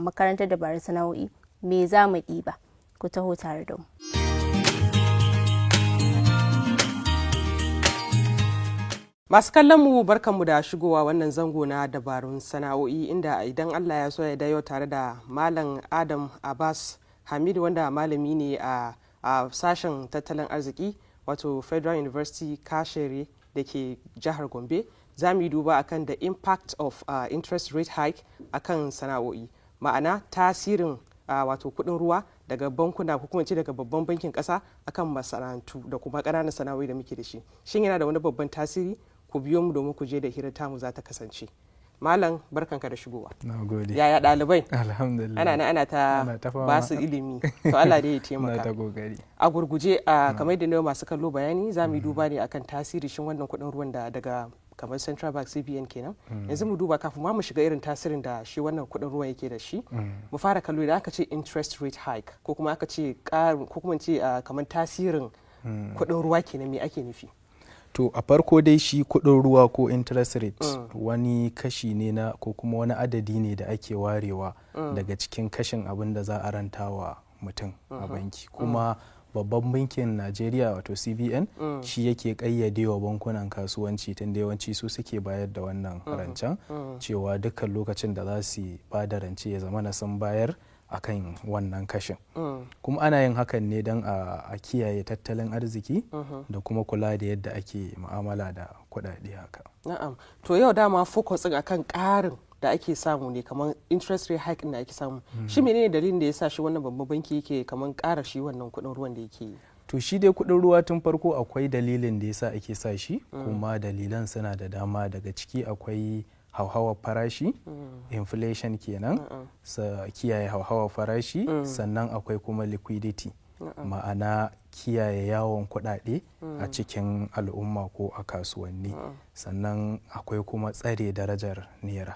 Makarantar dabarun sana'o'i, me za mu ɗiba? Ku taho tare da mu. Masu kallon mu, barkanmu da shigowa wannan zango na dabarun sana'o'i, inda idan Allah ya so ya dayo tare da Malam Adam Abbas Hamid, wanda malami ne a sashen tattalin arziki, wato Federal University Kashere da ke jihar Gombe. Za mu yi duba akan the impact of interest rate hike akan sana'o'i, ma'ana tasirin wato kudin ruwa daga bankuna, ko kuma ce daga babban bankin kasa, akan masana'antu da kuma ƙananan sana'o'i da muke da shi. Shin yana da wani babban tasiri? Ku biyo mu domin ku je da hirar tamu za ta kasance. Malam, barkanka da shigowa. Na gode. Yaya ɗalibai? Alhamdulillah. Ana nan ana ta Ana ta fama. ba su ilimi. To, Allah dai ya Na taimaka. ta kokari. A gurguje, a kamar da na masu kallo bayani, za mu yi duba ne akan tasiri shin wannan kuɗin ruwan da daga kamar Central Bank, CBN kenan. Yanzu mu duba, kafin ma mu shiga irin tasirin da shi wannan kuɗin ruwan yake da shi, mu fara kallo idan aka ce interest rate hike, ko kuma aka ce ƙarin, ko kuma ce kamar tasirin kuɗin ruwa kenan, me ake nufi? To, a farko dai shi kuɗin ruwa ko interest rate wani kashi ne na, ko kuma wani adadi ne da ake warewa daga cikin kashin abin da za a ranta wa mutum a banki. Kuma babban bankin Najeriya, wato CBN, shi yake ƙayyade wa bankunan kasuwanci, tun da yawanci su suke bayar da wannan rancen, cewa dukkan lokacin da za su ba da rance ya zama na sun bayar akan wannan kashin. Kuma ana yin hakan ne don a kiyaye tattalin arziki da kuma kula da yadda ake mu'amala da kuɗaɗe haka. Na'am. To, yau dama focus din akan ƙarin da ake samu ne, kamar interest rate hike da ake samu. Shi menene dalilin da ya sa shi wannan babban banki yake kamar ƙara shi wannan kuɗin ruwan da yake yi? To, shi dai kuɗin ruwa, tun farko akwai dalilin da yasa ake sa shi, kuma dalilan suna da dama. Daga ciki akwai hauhawar farashi, inflation kenan, sa kiyaye hauhawar farashi. Sannan akwai kuma liquidity, ma'ana kiyaye yawon kuɗaɗe a cikin al'umma ko a kasuwanni. Sannan akwai kuma tsare darajar naira.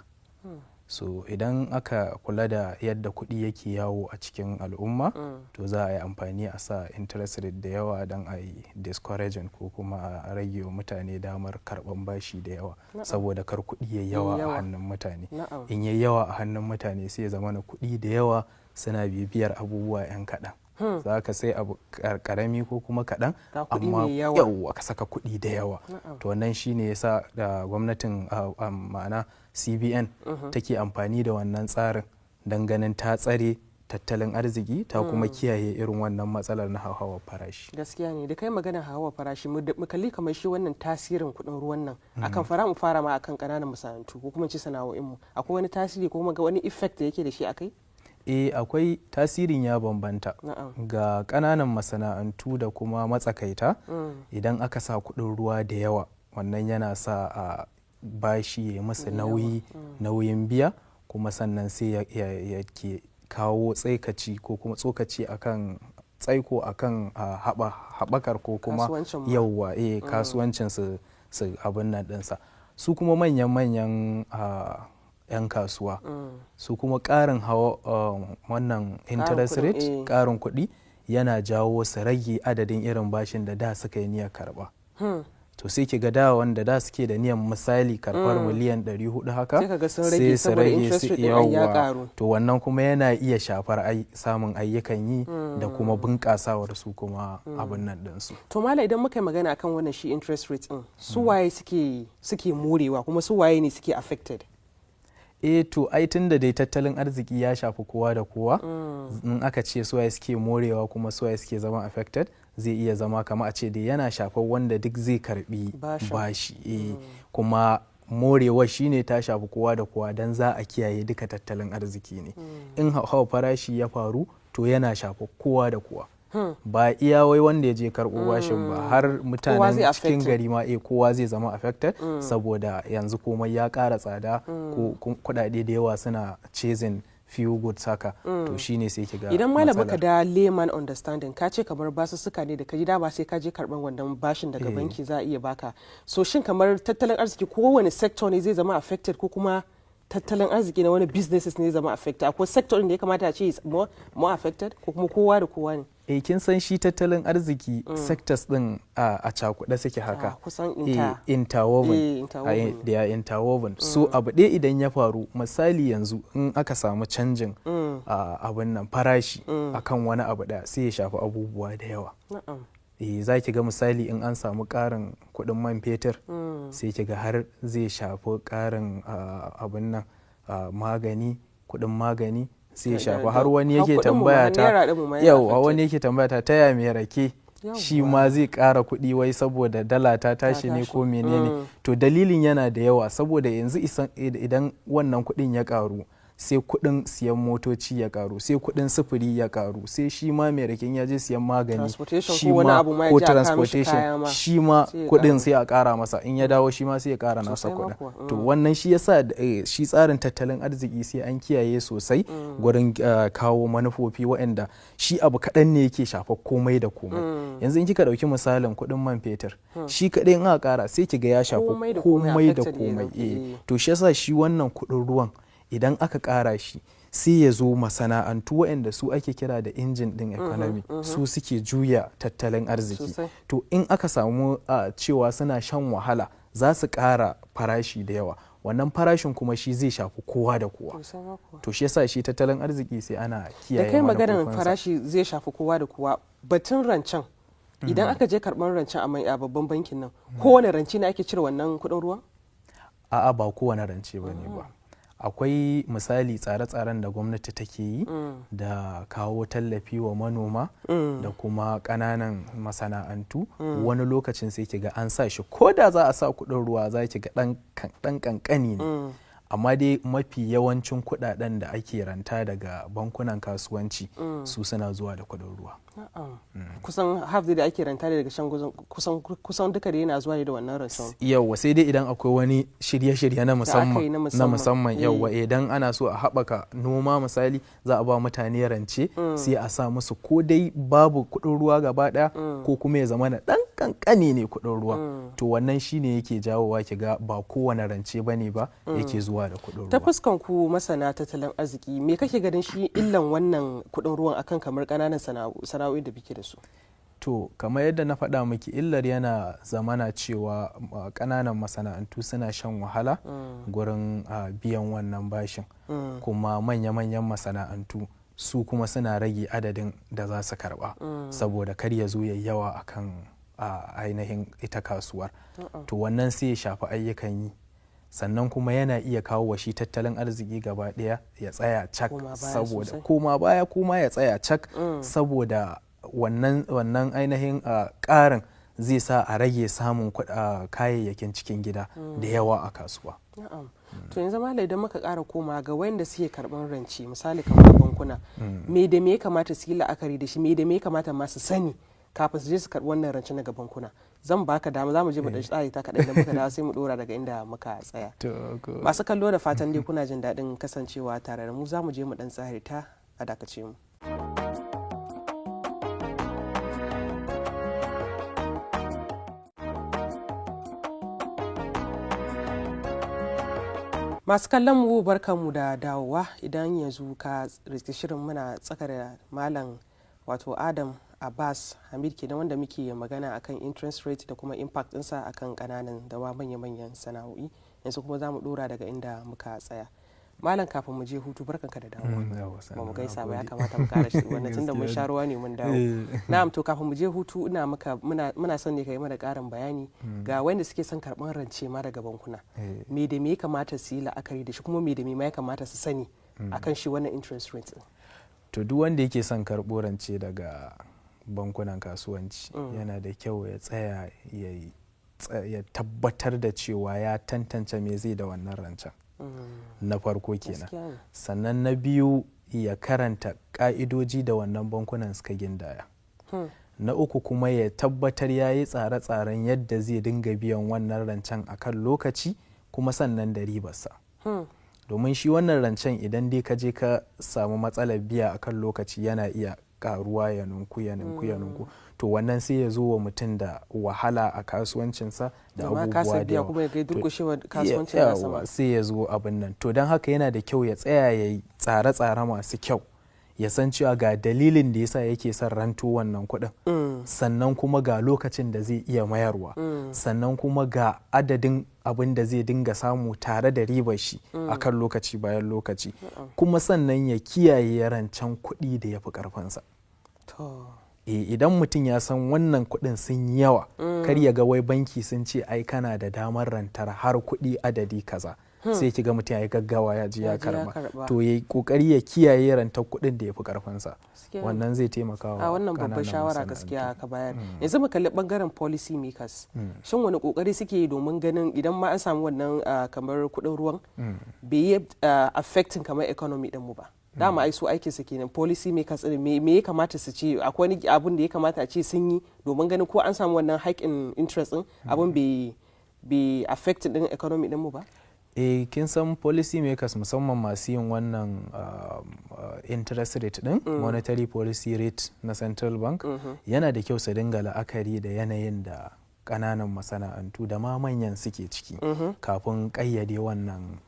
So idan aka kula da yadda kuɗi yake yawo a cikin al'umma, to za a yi amfani a sa interest rate da yawa don a yi discouraging ko kuma a rage wa mutane damar karɓan bashi da yawa, saboda kar kuɗi ya yawa a hannun mutane. In yayi yawa a hannun mutane, sai ya zama na kuɗi da yawa suna bibiyar abubuwa 'yan kaɗan. Za ka sai abu karami ko kuma kaɗan, amma yawa ka saka kuɗi da yawa. To, wannan shine yasa da gwamnatin, ma'ana CBN, take amfani da wannan tsarin don ganin ta tsare tattalin arziki, ta kuma kiyaye irin wannan matsalar na hauhawar farashi. Gaskiya ne. Da kai magana hauhawar farashi, mu kalli kamar shi wannan tasirin kuɗin ruwan nan akan fara, mu fara ma akan ƙananan masana'antu, ko kuma ci sana'o'in mu. Akwai wani tasiri ko kuma ga wani effect da yake da shi akai? Eh, akwai. Tasirin ya bambanta ga ƙananan masana'antu da kuma matsakaita. Idan aka sa kuɗin ruwa da yawa, wannan yana sa a bashi ya musu nauyi, nauyin biya. Kuma sannan sai ya ke kawo tsaikaci ko kuma tsokaci akan tsaiko akan haɓakar ko kuma yauwa kasuwancin su abin nan ɗinsa. Su kuma manyan-manyan 'yan kasuwa, su kuma ƙarin hawa wannan interest rate, ƙarin kuɗi, yana jawo su rage adadin irin bashin da da suka yi niyyar karɓa. To, sai ki ga da wanda da suke da niyyar, misali, karɓar miliyan 400 haka, sai su rage su. Yawa, to wannan kuma yana iya shafar samun ayyukan yi da kuma bunƙasawar su kuma abin nan ɗinsu. To mala, idan muka yi magana akan wannan shi interest rate ɗin, su waye suke morewa, kuma su waye ne suke affected? Eh, to ai tun da dai tattalin arziki ya shafi kowa da kowa, in aka ce suwaye suke morewa kuma suwaye suke zama affected, zai iya zama kama a ce dai yana shafar wanda duk zai karbi bashi. Eh, kuma morewa shine ta shafi kowa da kowa, don za a kiyaye duka tattalin arziki ne. In hawa farashi ya faru, to yana shafa kowa da kowa, ba iya wai wanda ya je karɓo bashin ba, har mutanen cikin gari ma. Eh, kowa zai zama affected, saboda yanzu komai ya ƙara tsada, ko kuɗaɗe da yawa suna chasing few goods haka. To, shine sai ki ga Idan malam ka da layman understanding, ka ce kamar basussuka ne da ka ji dama sai ka je karban wannan bashin daga banki za a iya baka. So shin kamar tattalin arziki, kowane sector ne zai zama affected, ko kuma tattalin arziki na wani businesses ne zama affected? Akwai sector ɗin da ya kamata a ce is more affected, ko kuma kowa da kowa ne? Eh, kin san shi tattalin arziki, sectors din a cakuɗe suke haka. Ah, kusan interwoven. Interwoven. They are interwoven. So abu ɗaya idan ya faru, misali yanzu in aka samu canjin abin nan farashi akan wani abu ɗaya, sai ya shafi abubuwa da yawa. Eh, za ki ga misali in an samu ƙarin kuɗin man fetur, sai ki ga har zai shafi ƙarin abin nan magani, kuɗin magani sai ya shafi har wani har yake kuɗin mu ma, tambaya har ta naira ɗin mu ma yana yau affected. Wani yake tambaya ta taya mai rake shi ma zai ƙara kuɗi, wai saboda dala ta tashi ne tashi. ko menene. To dalilin yana da yawa, saboda yanzu idan wannan kuɗin ya ƙaru, sai kuɗin siyan motoci ya ƙaru, sai kuɗin sufuri ya ƙaru, sai shi ma mai raken ya je siyan magani, Transportation shi ko wani ma abu ma ya ko je a kawo mishi transportation kaya ma, shi ma sai ya kuɗin ƙaru. sai a ƙara masa, in ya dawo shi ma sai ya ƙara nasa Sosai ma kuɗin. kuwa. To wannan shi yasa shi tsarin tattalin arziki sai an kiyaye sosai gurin kawo manufofi waɗanda shi abu kaɗan ne yake shafa komai da komai. Yanzu in kika ɗauki misalin kuɗin man fetur, shi kaɗai in aka ƙara, sai kiga ya shafi Komai da komai komai da affected ne komai. zan- To shi yasa shi wannan kuɗin ruwan idan aka ƙara shi, sai ya zo masana'antu waɗanda su ake kira da injin ɗin economy, su suke juya tattalin arziki. To in aka samu cewa suna shan wahala, za su ƙara farashi da yawa, wannan farashin kuma shi zai shafi kowa da kowa. Sosai ma kuwa. To shi yasa shi tattalin arziki sai ana Da kiyaye kai maganar manufofinsa. farashi zai shafi kowa da kowa, batun rancen, idan aka je karɓar rancen a babban bankin nan, kowane rance ne ake cire wannan kuɗin ruwan? A'a, ba kowane rance ba ne ba. Akwai misali tsare-tsaren da gwamnati take yi da kawo tallafi wa manoma da kuma ƙananan masana'antu. Wani lokacin sai ki ga an sa shi, ko da za a sa kuɗin ruwa, za ki ga ɗan ƙanƙani ne. Amma dai mafi yawancin kuɗaɗen da ake ranta daga bankunan kasuwanci, su suna zuwa da kuɗin ruwa. Na'am. Kusan half da ake ranta daga shan kusan duka da yana zuwa ne da wannan rancen. Yauwa, sai dai idan akwai wani shirye-shirye na aka yi musamman na na musamman. musamman. Yauwa, idan ana so a haɓaka noma misali, za a ba mutane rance, sai a sa musu ko dai babu kuɗin ruwa gaba ɗaya, ko kuma ya zama na ɗan ƙanƙani ne kuɗin ruwa. To wannan shine yake jawowa ki ga ba kowane rance bane ba yake zuwa da kuɗin Ta ruwa. fuskan ku masana tattalin arziki, me kake ganin shi illan wannan kuɗin ruwan akan kamar ƙananan sana'o'in da muke da su? To, kamar yadda na faɗa miki, illar yana zamana cewa ƙananan masana'antu suna shan wahala gurin biyan wannan bashin, kuma manya-manyan masana'antu su kuma suna rage adadin da za su karba saboda kar ya zo ya yawa akan ainihin ita kasuwar. To wannan sai ya shafi ayyukan yi, sannan kuma yana iya kawo wa shi tattalin arziki gaba ɗaya ya tsaya cak. Koma baya Saboda sosai. koma baya, kuma ya tsaya cak, saboda wannan ainihin ƙarin zai sa a rage samun kayayyakin cikin gida da yawa a kasuwa. Na'am. To yanzu malam, idan muka ƙara koma ga wanda suke karɓar rance, misali kamar bankuna, me da me ya kamata su yi la'akari da shi, me da me ya kamata ma su sani kafin su je su karɓi wannan rance daga bankuna? Zan baka dama, za mu je mu ɗan tsari ta kaɗan, idan muka dawo sai mu ɗora daga inda muka tsaya. Masu kallo, da fatan dai kuna jin daɗin kasancewa tare da mu. Za mu je mu ɗan tsari ta, a dakace mu. Masu kallon mu, barkanmu da dawowa. Idan yanzu ka riski shirin, muna tsaka da Malam, wato Adam Abbas Hamid kenan, wanda muke magana akan interest rate da kuma impact ɗinsa akan kananan da ma manya-manyan sana'o'i. Yanzu kuma za mu dora daga inda muka tsaya. Malam, kafin mu je hutu, barkanka da dawowa. Ba mu gaisa ba, ya kamata mu kara shi wannan tunda mun sha ruwa ne mun dawo. Na'am, to kafin mu je hutu ina maka muna son ne ka yi mana karin bayani ga wanda suke son karban rance ma daga bankuna, me da me ya kamata su yi la'akari da shi, kuma me da me ma ya kamata su sani akan shi wannan interest rate din? To duk wanda yake son karɓo rance daga bankunan kasuwanci, yana da kyau ya tsaya ya tabbatar da cewa ya tantance me zai da wannan rancen, na farko kenan. Gaskiya ne. Sannan na biyu, ya karanta ka'idoji da wannan bankunan suka gindaya. Na uku kuma, ya tabbatar ya yi tsare-tsaren yadda zai dinga biyan wannan rancen a kan lokaci, kuma sannan da ribarsa, domin shi wannan rancen idan dai ka je ka samu matsalar biya a kan lokaci, yana iya karuwa, ya nunku, ya nunku, ya nunku. To wannan sai ya zo wa mutum da wahala a kasuwancinsa da Da ma kasa abubuwa da biya yawa. kuma ya kai To, durƙushewar kasuwancin nasa ma. Yawwa, sai ya zo abin nan. To don haka yana da kyau ya tsaya ya yi tsare-tsare masu kyau, ya san cewa ga dalilin da yasa yake son ranto wannan kuɗin, sannan kuma ga lokacin da zai iya mayarwa, sannan kuma ga adadin abin da zai dinga samu tare da ribar shi a kan lokaci bayan lokaci, kuma sannan ya kiyaye rancen kuɗi da ya fi ƙarfinsa. E, idan mutum ya san wannan kuɗin sun yi yawa, kar ya ga wai banki sun ce ai kana da damar rantar har kuɗi adadi kaza, sai ki ga mutum ya yi gaggawa ya ji Ya ya je ya karba. karba. To ya yi kokari ya kiyaye rantar kuɗin da ya fi karfinsa. Gaskiya ne. Wannan zai taimaka wa A wannan babbar ƙananan shawara masana'antu. gaskiya ka bayar. Yanzu mu kalli bangaren policy makers. Shin wani kokari suke yi domin ganin idan ma an samu wannan kamar kuɗin ruwan bai yi affecting kamar economy din mu ba? Dama ai su aikin su kenan, policy makers din. Me ya kamata su ce? Akwai wani abun da ya kamata a ce sun yi domin ganin ko an samu wannan hike in interest din, abun bai affecting din economy din mu ba? Eh, kin san policy makers, musamman masu yin wannan interest rate din, monetary policy rate na central bank, yana da kyau su dinga la'akari da yanayin da ƙananan masana'antu da ma manyan suke ciki kafin ƙayyade wannan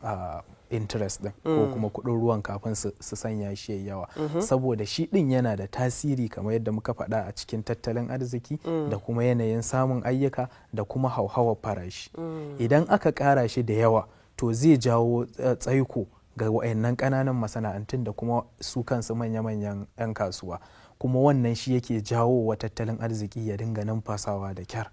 interest din ko kuma kuɗin ruwan, kafin su sanya shi yayi yawa, saboda shi din yana da tasiri kamar yadda muka faɗa a cikin tattalin arziki da kuma yanayin samun ayyuka da kuma hauhawar farashi. Idan aka ƙara shi da yawa, to zai jawo tsaiko ga wayannan ƙananan masana'antun da kuma su kansu manya-manyan 'yan kasuwa. Kuma wannan shi yake jawo wa tattalin arziki ya dinga numfasawa da kyar,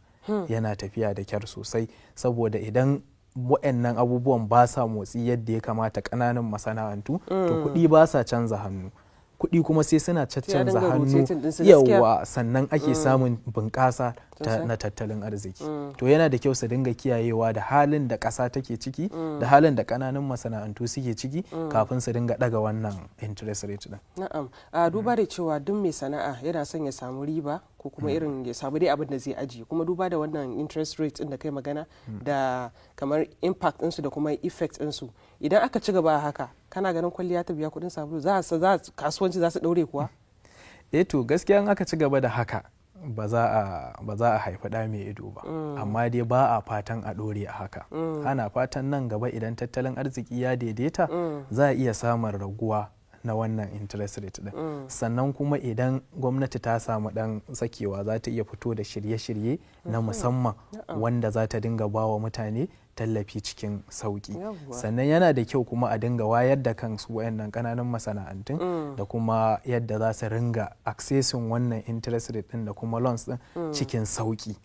yana tafiya da kyar sosai, saboda idan wayannan abubuwan ba sa motsi yadda ya kamata, ƙananan masana'antu, to kuɗi ba sa canza hannu. Kuɗi kuma sai suna caccanza dinga hannu rotating ɗinsu gaskiya. Yawa, sannan ake samun bunƙasa Sosai. na tattalin arziki. To yana da kyau su dinga kiyayewa da halin da ƙasa take ciki da halin da ƙananan masana'antu suke ciki kafin su dinga ɗaga wannan interest rate din. Na'am, a duba da cewa duk mai sana'a yana son ya samu riba ko kuma irin ya samu dai abin da zai ajiye, kuma duba da wannan interest rate din da kai magana da kamar impact ɗinsu da kuma effect ɗinsu, idan aka ci gaba haka, kana ganin kwalliya ta biya kuɗin sabulu? Za kasuwanci za su ɗaure kuwa? Eh, to gaskiya in aka ci gaba da haka, ba za a haifi ɗa mai ido ba. Amma dai ba a fatan a ɗore a haka. Ana fatan nan gaba idan tattalin arziki ya daidaita, za a iya samun raguwa na wannan interest rate din. Sannan kuma idan gwamnati ta samu ɗan sakewa, za ta iya fito da shirye-shirye na musamman wanda za ta dinga ba wa mutane tallafi cikin sauki. Sannan yana da kyau kuma a dinga wayar da kansu wayannan ƙananan masana'antun da kuma yadda za su ringa accessing wannan interest rate din da kuma loans din cikin sauki.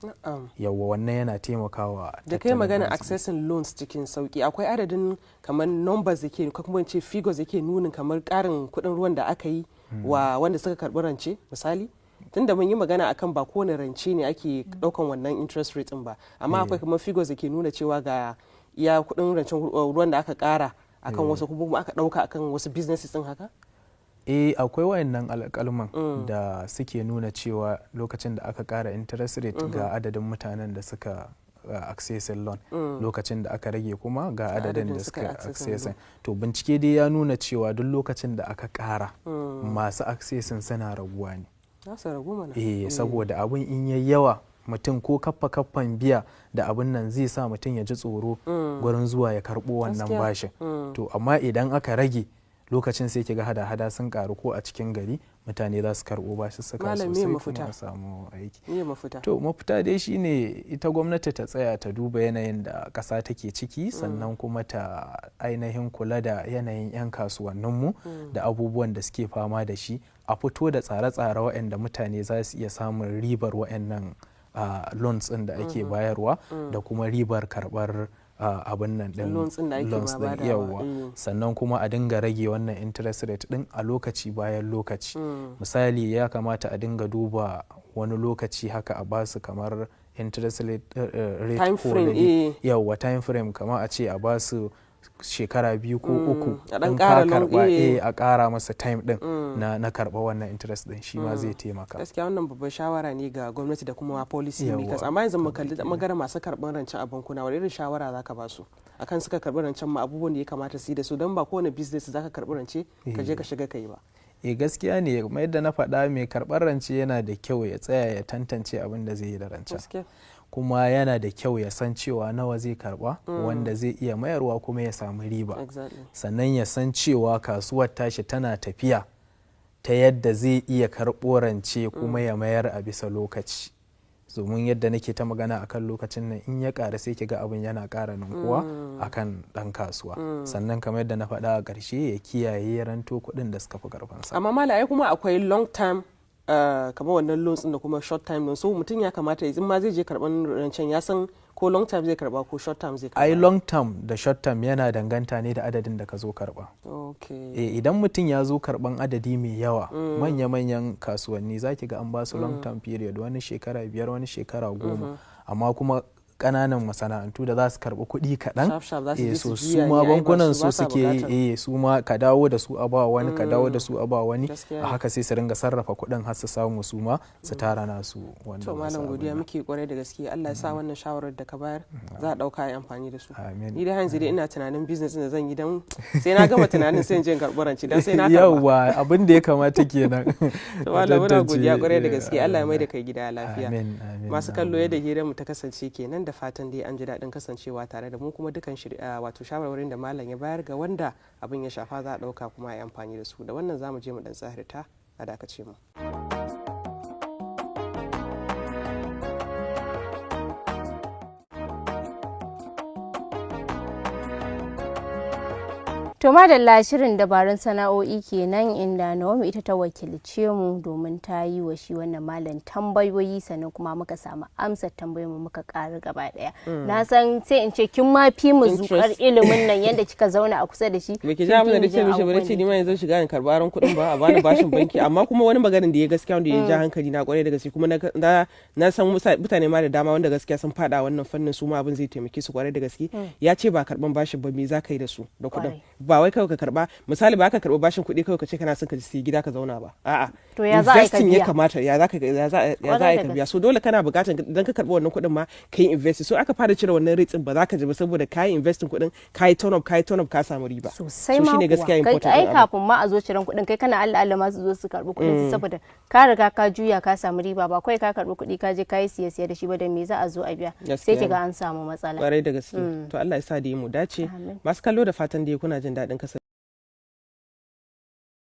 Yawwa, wannan yana taimakawa Da kai tattalin magana arziki. accessing loans cikin sauki, akwai adadin kamar numbers da ke, ko kuma in ce figures da ke nunin kamar karin kuɗin ruwan da aka yi wa wanda suka karɓi rance? Misali, tunda mun yi magana akan ba kowane rance ne ake ɗaukan wannan interest rate din ba, amma akwai kamar figures da ke nuna cewa ga iya kuɗin rancen ruwan da aka ƙara akan wasu, kuma aka ɗauka akan wasu businesses din haka? Eh, akwai wayannan alƙalman da suke nuna cewa lokacin da aka ƙara interest rate, ga adadin mutanen da suka accessing loan, lokacin da aka rage kuma ga adadin da suka accessing. To bincike dai ya nuna cewa duk lokacin da aka ƙara, masu accessing suna raguwa ne. Za su ragu mana. Eh, saboda abun in yayi yawa, mutum ko kaffa kaffan biya da abun nan zai sa mutum ya ji tsoro gurin zuwa ya karɓo wannan bashin. To amma idan aka rage, lokacin sai kiga hada-hada sun karu ko a cikin gari, mutane za su karɓo basussuka Malam, me sosai mafita? kuma a samu aiki. Me mafita? To mafita dai shine ita gwamnati ta tsaya ta duba yanayin da ƙasa take ciki, sannan kuma ta ainihin kula da yanayin 'yan kasuwanninmu da abubuwan da suke fama da shi, a fito da tsare-tsare waɗanda mutane za su iya samun ribar waɗannan loans ɗin da ake bayarwa da kuma ribar karɓar abin nan ɗin, Loans ɗin da ake loans ma ɗin, badawa, yawwa. Sannan kuma a dinga rage wannan interest rate ɗin a lokaci bayan lokaci. Misali, ya kamata a dinga duba wani lokaci haka a basu kamar interest rate Time frame, holiday. eh. Yawwa, time frame, kamar a ce a basu shekara 2 ko 3 A ɗan in ka ƙara long, karba, eh. eh, a ƙara masa time din na karba wannan interest din, shi ma zai taimaka. Gaskiya wannan babban shawara ne ga gwamnati da kuma policy makers. Amma yanzu mu kalli magana masu karɓar rancen a bankuna. Wani irin shawara zaka ba su akan suka karɓi rancen ma, abubuwan da ya kamata su yi da su, don ba kowane business zaka karɓi rance ka je ka shiga ka yi ba? E, gaskiya ne. Kamar yadda na faɗa, mai karɓar rance yana da kyau ya tsaya ya tantance abin da zai yi da rancen. Kuma yana da kyau ya san cewa nawa zai karɓa wanda zai iya mayarwa kuma ya samu riba. Sannan ya san cewa kasuwar tashi tana tafiya ta yadda zai iya karɓo rance kuma ya mayar a bisa lokaci, domin yadda nake ta magana akan lokacin nan, in ya ƙara sai ki ga abin yana ƙara ninkuwa akan ɗan kasuwa. Sannan kamar yadda na faɗa a ƙarshe, ya kiyaye ranto kuɗin da suka fi ƙarfinsa. Amma malam, ai kuma akwai long term kamar wannan loans din da kuma short time loan. So mutum ya kamata in ma zai je karban rancen, ya san ko long term zai karba ko short term zai karba. Ai long term da short term yana danganta ne da adadin da ka zo karba. E, idan mutum ya zo karban adadi mai yawa, manya-manyan kasuwanni za ki ga an ba su long term period, wani shekara 5, wani shekara 10. Amma kuma ƙananan masana'antu da za su karɓi kuɗi kaɗan, Sharp, sharp, za su eh, je so su su juya ma ne, ai ba bankunan su su ba sa suke buƙatar. yi, eh, su ma ka dawo da su a ba wani, ka dawo da su a ba wani. Gaskiya A ne. haka sai su ringa sarrafa kuɗin har su samu su ma su tara nasu wanda To ba su malam, abin godiya nan. muke kwarai da gaske. Allah ya sa wannan shawarar da ka bayar za a dauka a yi amfani da su. Amin. Ni dai yanzu dai ina tunanin business din da zan yi, dan sai na gama tunanin sai in je in karɓi rance, dan sai na karɓa. Yauwa, abin da ya kamata kenan. To malam, muna Tantance, godiya kwarai da eh, gaske. Allah ya mai da kai gida lafiya. Amin, amin. Masu kallo, yadda hirar mu ta kasance kenan. Da fatan dai an ji daɗin kasancewa tare da mu, kuma dukan wato shawarwarin da malam ya bayar ga wanda abin ya shafa za a ɗauka kuma a yi amfani da su. Da wannan zamu je mu dan tsahirta, a dakace mu. To madalla, shirin dabarun sana'o'i kenan, inda Naomi ita ta wakilce mu domin ta yi wa shi wannan malam tambayoyi, sannan kuma muka samu amsar tambayoyin mu, muka ƙaru gaba ɗaya. Na san sai in ce kin ma fi mu zukar Interest. ilimin nan, yanda kika zauna a kusa da shi. Bai ki ja kin mana fi da mu ce jin mishi bari abubuwan ce da ni ma yanzu shiga in karɓa aron kuɗin ba a bani bashin banki. Amma kuma wani maganin da ya gaskiya wanda ya ja hankali na kwarai da gaske, kuma na san mutane ma da dama wanda gaskiya sun fada wannan fannin, su ma abin zai taimake su kwarai da gaske. Ya ce ba karban bashin ba, me za ka yi da su, da kuɗin? Kwarai. Ba wai kawai ka karba, misali ba ka karba bashin kuɗi kawai ka ce kana son ka siyi gida ka zauna ba, a'a. To ya za a yi ka Investing ya biya? kamata. Ya za ka ya za ya za a Kwarai yi da ka biya? gaske. So dole kana buƙatar idan ka karɓi wannan kuɗin ma ka yi invest. So aka fara cire wannan rate din, ba za ka ji ba, saboda ka yi investing kuɗin, ka yi turn up, ka yi turn up, ka samu riba. Sosai So ma shine kuwa. gaskiya Kai important ai din abu. kafin ma a zo ciran kuɗin, kai kana Allah Allah ma su zo su karɓi kuɗin su, saboda ka riga ka juya ka samu riba. Ba kawai ka karɓi kuɗi ka je ka yi siye siye da shi ba, da me za a zo a biya? Sai Gaskiya kiga ne. an samu matsala. Kwarai da gaske. To Allah ya sa da mu dace. Amin. Masu kallo, da fatan dai kuna jin daɗin kasance